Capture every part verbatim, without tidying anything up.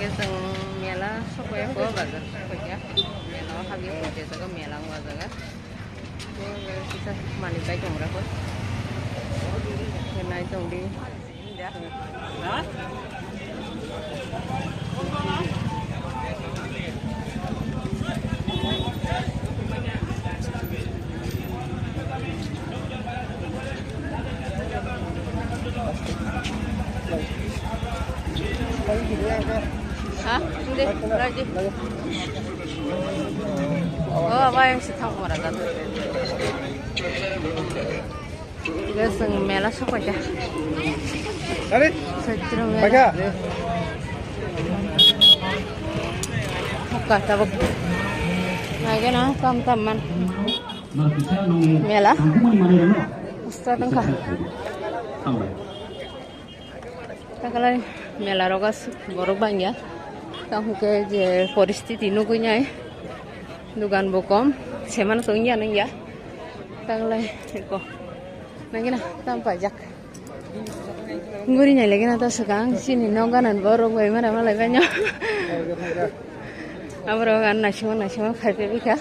Chwng mela sokphaikha, bazar sokphaikha. Mela o habya khe jaga mela wng o jaga. Kisa manwi bai tongra kho. Khe nai tongdi. Ha? Hindi, lagi. Oh, apa yang si tang mara tadi? Guys, ang mela sokphaikha. Tadi? Sotro mela. Paikha. Buka tabuk. Lagi na, tam tam man. Mela. Usta tangkha. Takalai mela rogo aswk borok bangya. Tamo hwnkhe je poristiti nugwi nai. Dugan bo kom. Semano tongya nungya. Takalai ko. Nangina tam paijak. Guri nai lagi na ta swkang chini nok ganan borok bai mara malai banyo. Aborok ang naisingma naisingma phai phai bikha.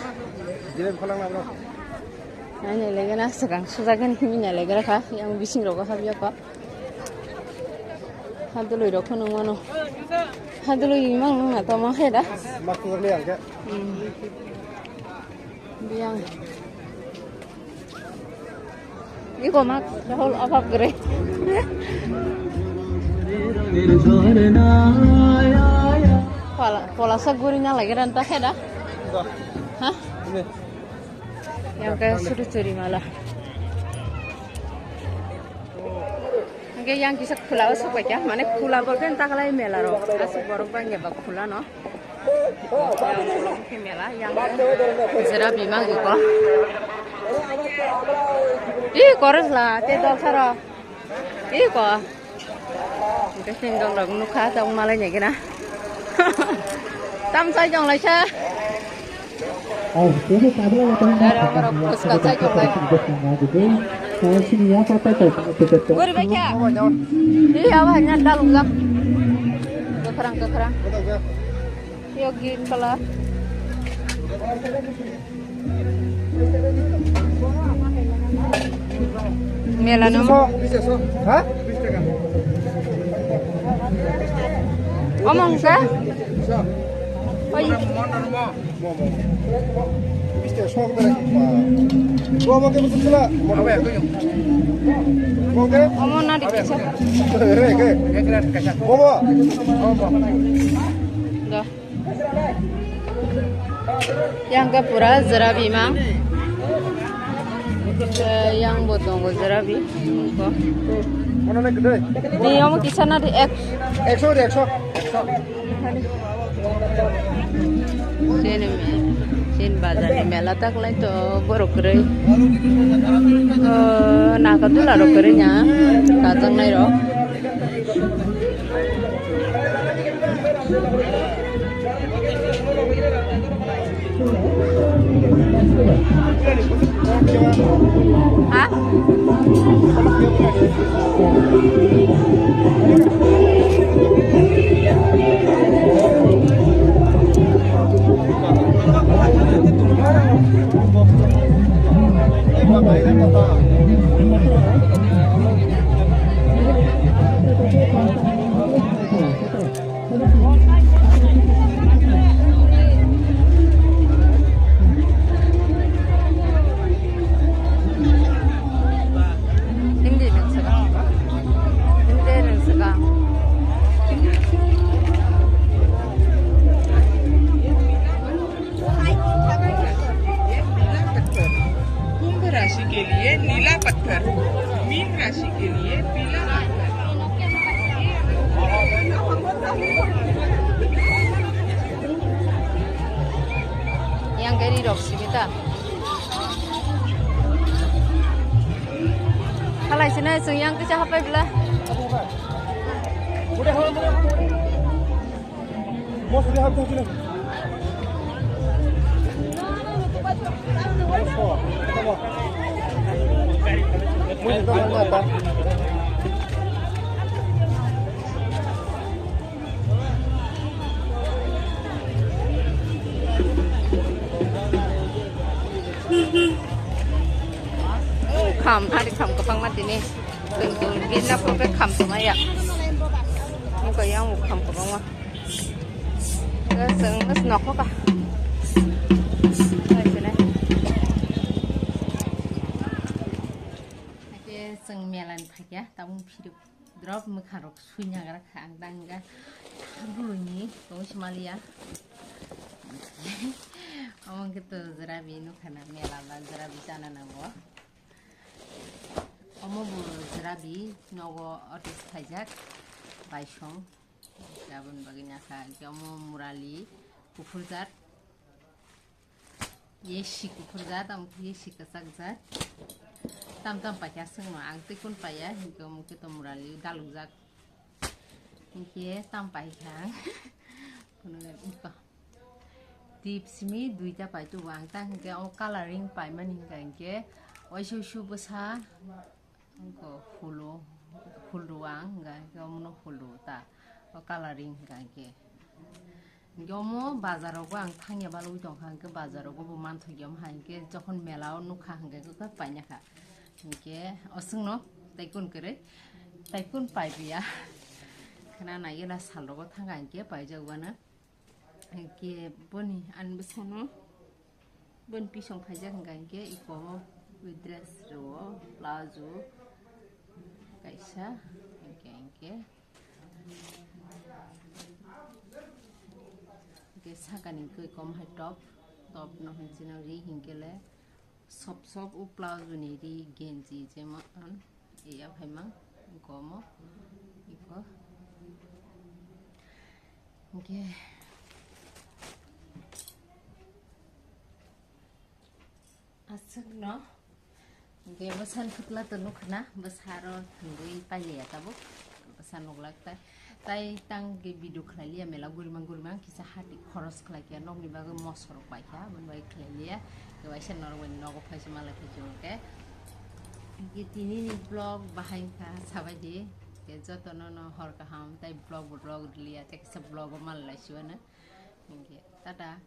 Nai nai lagi na swkang sujagani himi nai lagi rakha yang bising rogo habya kho. Hadului rok phano mano. Hadului mang nang na tamo hai da. Mak kukur ni ang khe. Hmm. Biyang. Iko mak hol abab gre. Pala, pala sa guri na lagi ranta hai da. Ha? Yang kaya suri suri mala. Hingke yang kisa khula o sokbaikha, mane khula bolte takalai mela rok, aswk borok bangya ba khula no. Yang hingke mela, yang jera bimang iko. Ih, kore sla, te dol saro. Ih, ko. Hingke sindong rok nukha, tong malai nai gina. Tam sai jong laisa. Aro borok phuska chai tonglai. Guri bai kha. Ih, abo hanya dalung jak. Kwkhrang, kwkhrang. Yo green color. Mela no. Ha? Omong sa? Oi. Omo na dikisa. Da. Yang ke pura jerabi mang. Eh, yang bo tongo jerabi. Di omo kisa na di ek. Ekso, ekso. Sini me, sini bazar ni mela taklai to borok kwrwi. Oh, naka dula rok kwrwi nya, kajang nai rok. Ha? Hindi nang saka. Hindi nang saka. कुंभ राशि के लिए नीला पत्थर, मीन राशि के लिए पीला पत्थर। Yang gari rok simi ta. Halai sini sing yang kisa hapai bela. Kham, hari kham kwbangma tini. Chwng chwng birna phuru khe kham tongmaya. Nokha yang bo kham kwbangma. Chwng nokho ka. Hai chwng mela ni phaikya, tabuk phiruk. Drop mwkha rok suina gra kha ang tang ga. Bulu ni tong si maliya. Omo khe to jerabi nukha na mela ba jerabi chana nango. Omo bo jerabi nogo otis khaijak baisong. Jabon bagwi nakha. Omo murali kuphur jat. Ye si kuphur jat, tamo khe ye si kwchak jat. Tam tam paikha swngno, ang tei kun paiya, hinkhe omo khe to murali dalukjak. Hinkhe tam paikha ang. Kuno iko. Tip simi duita pai tubu ang ta hinkhe o coloring paimani hinkha hinkhe oisu su bwsa. Wngkha hulu, hulu ang hwnkha khe omono hulu ta, o coloring hwnkha khe. Hwnkhe omo bazar rogo ang thangya balwi tongkha, hwnkhe bazar rogo bo manthokya omo hai hwnkhe jokhon mela o nukha hwnkhe khe paina kha. Hwnkhe oswkno tei kun kwrwi, tei kun paibiya. Khna naiya na sal rogo thangkha hwnkhe paijakgwano. Hwnkhe boni ani bwsano boni pisong khaijak hwnkha hwnkhe iko dress rwo, plazo kaisa, hwnkhe hwnkhe hwnkhe sakani kwi kom hai top, top no hinwi chino ri hwnkhe le. Sop sop o plazo ni ri genji jemon iya phaima gomo iko hwnkhe aswkno hwnkhe bwsani khwtla to nukha na bwsaro thwngwi pailiya tabuk bwsa nuklak tai. Tai tang ke video khlai liya mela gurima gurima kisa hati khoros khlai khe nokni bagwi mosok rok pai kha aboni bagwi khlai liya. Ke waisa norok bai nogo phaisa malai khe chwng khe. Ke tini ni vlog bahai kha sabai di ke joto no no hor kaham tai vlog vlog liya te kisa vlog o malai siwano. Hingke tata.